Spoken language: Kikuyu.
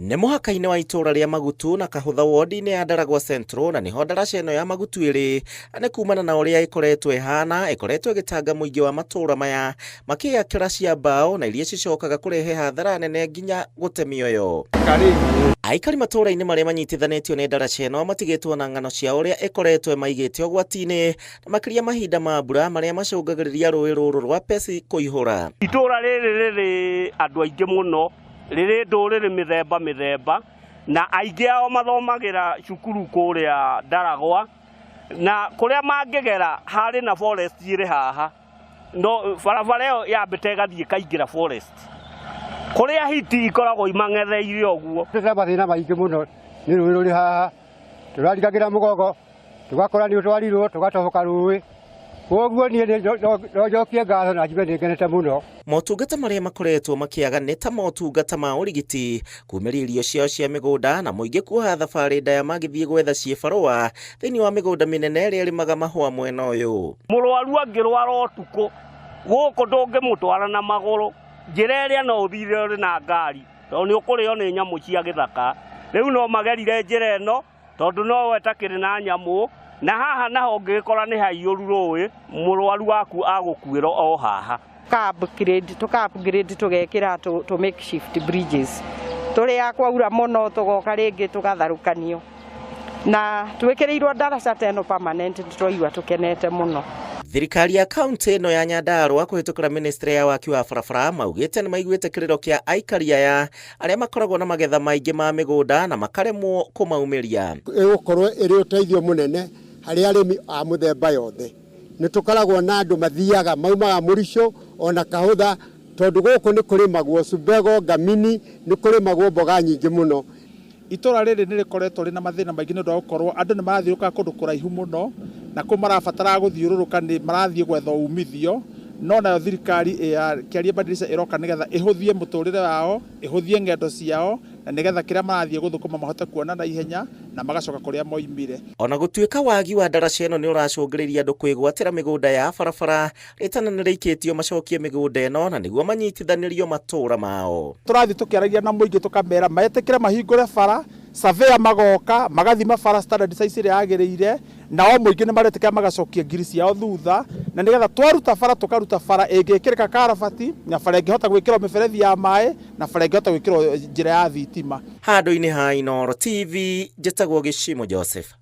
Nĩ mũhaka-inĩ wa itũũra rĩa Magutu na Kahũtha wodi-inĩ ya Ndaragwa Central na nĩho ndaraca ĩno ya Magutu ĩrĩ na nĩ kumana na ũrĩa ĩkoretwo ĩhana ĩkoretwo ĩgĩtanga mũingĩ wa matũũra maya makĩyakĩra cia mbaũ na iria cicokaga kũrehe hathara nene nginya gũte mĩoyo. Aikari matũũra-inĩ marĩa manyitithanĩtio nĩ ndaraca ĩno matigĩtwo na ng'ano cia ũrĩa ĩkoretwo ĩmaigĩte ũgwati-inĩ na makĩria mahinda ma mbura marĩa macũngagĩrĩria rũĩ rũrũ rwa Pesi kũihũra. Itũũra rĩrĩ rĩrĩ andũ aingĩ mũno, rĩrĩ ndũrĩrĩ mĩthemba mĩthemba, na aingĩ ao mathomagĩra cukuru kũrĩa Ndaragwa, na kũrĩa mangĩgera harĩ na forest ĩrĩ haha, no barabara ĩyo yambĩte ĩgathiĩ ĩkaingĩra forest, kũrĩa hiti ikoragwo imang'etheire ũguo. Twĩna mathĩna maingĩ mũno nĩ rũĩ rũrĩ haha, tũrarikagĩra mũgongo tũgakora nĩ ũtwarirwo tũgatoboka rũĩ koguo niĩ no njokie ngatho na njuge nĩ ngenete mũno. Motungata marĩa makoretwo makĩaga nĩ ta motungata ma ũrigiti, kumĩria irio ciao cia mĩgũnda na mũingĩ kuoha thabarĩ ndaya magĩthiĩ gwetha ciĩbarũa thĩinĩ wa mĩgũnda mĩnene ĩrĩa ĩrĩmaga mahũa mwena ũyũ. Mũrwaru angĩrwara ũtukũ gũkũ ndũngĩmũtwara na magũrũ, njĩra ĩrĩa no ũthire ũrĩ na ngari tondũ nĩ ũkũrĩo nĩ nyamũ cia gĩthaka. Rĩu no magerire njĩra ĩno tondũ no wetakĩrĩ na nyamũ, na haha naho ũngĩgĩkora nĩ haiyũru rũĩ, mũrwaru waku agũkuĩra o haha. Tũka upgrade tũgekĩra tũ makeshift bridges tũrĩa kwaura mũno tũgoka rĩngĩ tũgatharũkanio na twĩkĩrĩirwo ndaraca ta ĩno permanent twaigua tũkenete mũno. Thirikari ya kaunti ĩno ya Nyandarua kũhĩtũkĩra ministry ya waki wa barabara maugĩte nĩ maiguĩte kĩrĩro kĩa aikari aya arĩa makoragwo na magetha maingĩ ma mĩgũnda na makaremwo kũmaumĩria. Ĩgũkorwo ĩrĩ ũteithio mũnene harĩ arĩmi a mũthemba yothe. Nĩ tũkoragwo na andũ mathiaga maumaga Mũricũ ona Kahũtha tondũ gũkũ nĩ kũrĩmagwo Subego, Ngamini, nĩ kũrĩmagwo mboga nyingĩ mũno. Itũra rĩrĩ nĩ rĩkoretwo rĩna mathĩna maingĩ nĩ ũndũ wa gũkorwo andũ nĩ marathiũrũrũka kũndũ kũraihu mũno, na kũu marabatara gũthiũrũrũka nĩ marathiĩ gwetha umithio, no nayo thirikari ya Kĩarie Badilisha ĩroka nĩgetha ĩhũthie mũtũrĩre wao, ĩhũthie ng'endo ciao, na nĩgetha kĩrĩa marathiĩ gũthũkũma mahote kuona na ihenya na magacoka kũrĩa moimire. Ona gũtuĩka wagi wa ndaraca ĩno nĩ ũracũngĩrĩria andũ kwĩgwatĩra mĩgũnda ya barabara, rĩtana nĩ rĩikĩtio macokie mĩgũnda ĩno na nĩguo manyitithanĩrio matũũra mao. Tũrathiĩ tũkĩaragia na mũingĩ tũkamera metĩkĩre mahingũre bara, surveyor magoka magathima bara standard size ĩrĩa yagĩrĩire, nao mũingĩ nĩ maretĩkĩra magacokia ngiri ciao thutha, na nĩgetha twaruta bara tũkaruta bara ĩngĩkĩrĩka karabati, na bara ĩngĩhota gwĩkĩrwo mĩberethi ya maĩ, na bara ĩngĩhota gwĩkĩrwo njĩra ya thitima. Handũ-inĩ ha Inooro TV, njĩtagwo Gĩcimũ Joseph.